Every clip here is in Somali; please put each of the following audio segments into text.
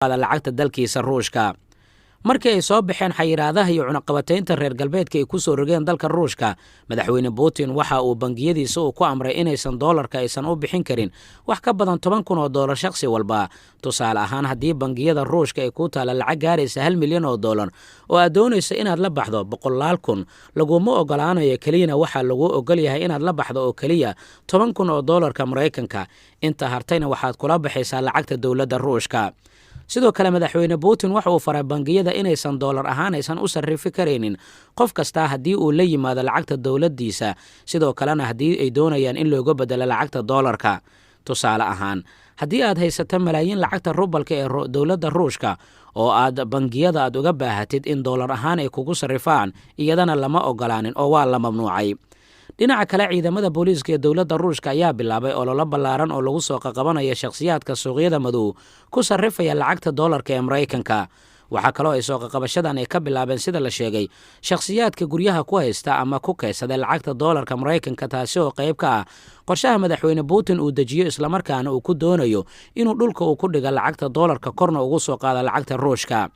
Lacagta dalkiisa Ruushka. Markii ay soo baxeen xayiraadaha iyo cunaqabataynta reer galbeedka ay ku soo rogeen dalka Ruushka, Madaxweyne Putin waxa uu bangiyadiisa uu ku amray inaysan doolarka aysan u bixin karin wax ka badan 10,000 oo doolar shakhsi walba. Tusaale ahaan, haddii bangiyada Ruushka ay ku taala lacag gaaraysa 1 milyan oo doolar oo aad doonayso inaad la baxdo boqolaal kun, laguma ogolaanayo. Keliyana waxaa lagu ogol yahay inaad la baxdo oo keliya 10,000 oo doolarka Maraykanka. Inta hartayna waxaad kula baxaysaa lacagta dowladda Ruushka. Sidoo kale, Madaxweyne Putin waxa uu faray bangiyada inaysan doolar ahaan aysan u sarrifi karaynin qof kastaa haddii uu la yimaado lacagta dowladdiisa, sidoo kalena haddii ay doonayaan in looga bedelo lacagta doolarka. Tusaale ahaan, haddii aad haysato malaayiin lacagta rubalka ee dowladda Ruushka oo aad bangiyada aad uga baahatid in doolar ahaan ay kugu sarrifaan, iyadana lama ogolaanin oo waa la mamnuucay. Dhinaca kale, ciidamada booliiska ee dowladda Ruushka ayaa bilaabay ololo ballaaran oo lagu soo qaqabanaya shakhsiyaadka suuqyada madow ku sarrifaya lacagta doolarka ee Maraykanka. Waxaa kaloo ay soo qaqabashadan ay ka bilaabeen, sida la sheegay, shakhsiyaadka guryaha ku haysta ama ku kaysada lacagta doolarka Maraykanka, taasi oo qayb ka ah qorshaha Madaxweyne Putin uu dejiyo, islamarkaana uu ku doonayo inuu dhulka uu ku dhiga lacagta doolarka, korna ugu soo qaado lacagta Ruushka.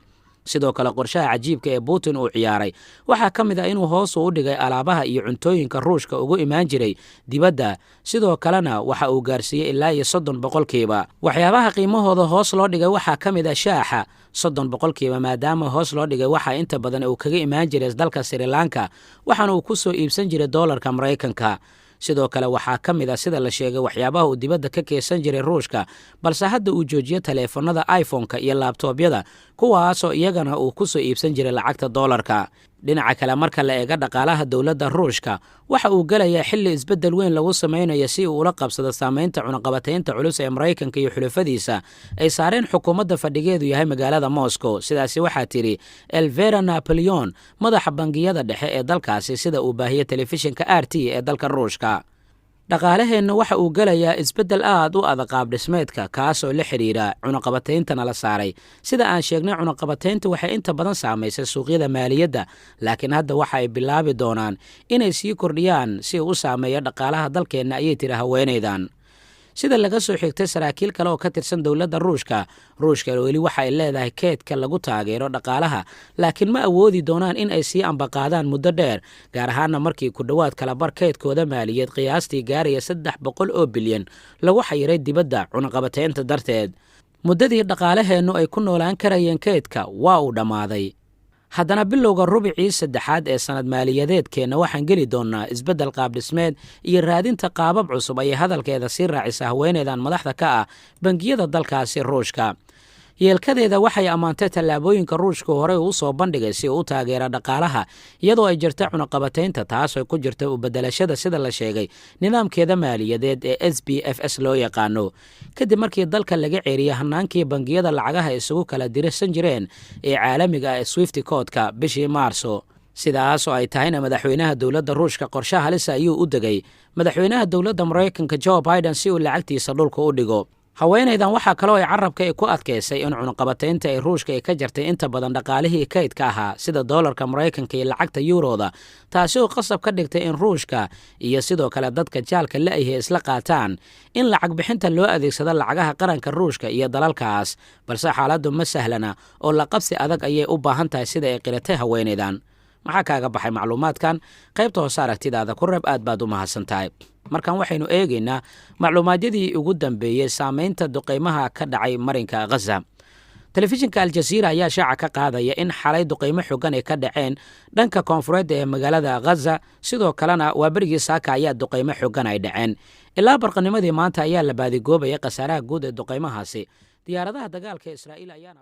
Sidoo kale, qorshaha cajiibka ee Putin uu ciyaaray waxaa ka mid ah inuu hoos u dhigay alaabaha iyo cuntooyinka Ruushka ugu imaan jiray dibadda. Sidoo kalena waxa uu gaarsiiyey ilaa iyo 30%. Waxyaabaha qiimahooda hoos loo dhigay waxaa ka mid ah shaaxa, 30% maadaama hoos loo dhigay. Waxaa inta badan uu kaga imaan jiray dalka Sri Lanka, waxaana uu ku soo iibsan jiray doolarka Maraykanka. Sidoo kale, waxaa ka mid ah, sida la sheegay, waxyaabaha uu dibadda ka keensan jiray Ruushka balse hadda uu joojiyo, taleefanada iPhone-ka iyo laabtoobyada, kuwaasoo iyagana uu ku soo iibsan jiray lacagta doolarka. Dhinaca kale, marka la eego dhaqaalaha dowladda Ruushka, waxa uu gelayaa xilli isbeddel weyn lagu samaynayo si uu ula qabsado saamaynta cunaqabataynta culus ee Maraykanka iyo xulafadiisa ay saareen xukuumadda fadhigeedu yahay magaalada Moscow. Sidaasi waxaa tidhi Elvera Napoleon, madaxa bangiyada dhexe ee dalkaasi, sida uu baahiyey telefishinka RT ee dalka Ruushka. Dhaqaalaheenna waxa uu gelayaa isbeddel aad u adag qaabdhismeedka, kaasoo la xidhiidha cunaqabatayntana la saaray. Sida aan sheegnay, cunaqabataynta waxay inta badan saamaysay suuqyada maaliyadda, laakiin hadda waxa ay bilaabi doonaan inay sii kordhiyaan si uu u saameeyo dhaqaalaha dalkeenna, ayay tiri haweenaydan, sida laga soo xigtay saraakiil kale oo ka tirsan dowladda Ruushka. Ruushka weli waxa ay leedahay keedka lagu taageero dhaqaalaha, laakiin ma awoodi doonaan in ay sii ambaqaadaan muddo dheer, gaar ahaana markii ku dhowaad kalabar keydkooda maaliyeed, qiyaastii gaaraya 300 oo bilyan, lagu xayiray dibadda cunaqabataynta darteed. Muddadii dhaqaalaheennu ay ku noolaan karayeen keydka waa uu dhammaaday. Haddana bilowga rubicii saddexaad ee sanad maaliyadeedkeenna waxaan geli doonnaa isbeddel qaabdhismeed iyo raadinta qaabab cusub, ayay hadalkeeda sii raacisa haweeneydan madaxda ka ah bangiyada dalkaasi Ruushka. Yeelkadeeda, waxay ammaantay tallaabooyinka Ruushka horey uu soo bandhigay si uu u taageera dhaqaalaha iyadoo ay jirta cunaqabataynta, taasoo ku jirta u bedelashada, sida la sheegay, nidaamkeeda maaliyadeed ee SPFS loo yaqaano, kadib markii dalka laga ceeriyey hanaankii bangiyada lacagaha isugu kala dirsan jireen ee caalamiga ah ee SWIFT koodka bishii Maarso. Sidaas oo ay tahayna, madaxweynaha dowladda Ruushka qorshe halisa ayuu u degay madaxweynaha dowladda Maraykanka Joe Biden si uu lacagtiisa dhulka u dhigo. Haweenaydan waxaa kaloo ay carabka ay ku adkaysay in cunaqabataynta ay Ruushka ay ka jartay inta badan dhaqaalihii kaydka ahaa, sida doolarka Maraykanka iyo lacagta yuurooda, taasi oo qasab ka dhigtay in Ruushka iyo sidoo kale dadka jaalka la-yahay isla qaataan in lacag bixinta loo adeegsado lacagaha qaranka Ruushka iyo dalalkaas. Balse xaaladdu ma sahlana oo la qabsi adag ayay u baahan tahay, sida ay qiratay haweenaydan. Maxaa kaaga baxay macluumaadkan? Qaybta hoose aragtidaada ku reeb. Aad baad u mahadsan tahay. Markan waxaynu eegaynaa macluumaadyadii ugu dambeeyey saameynta duqeymaha ka dhacay marinka Ghaza. Telefishinka Aljaziira ayaa shaaca ka qaadaya in xalay duqeymo xogan ay ka dhaceen dhanka koonfureed ee magaalada Ghaza. Sidoo kalena, waa berigii saaka ayaa duqeymo xogan ay dhaceen. Ilaa barqanimadii maanta ayaa la baadigoobaya khasaaraha guud ee duqeymahaasi. Diyaaradaha dagaalka Israa'iil ayaana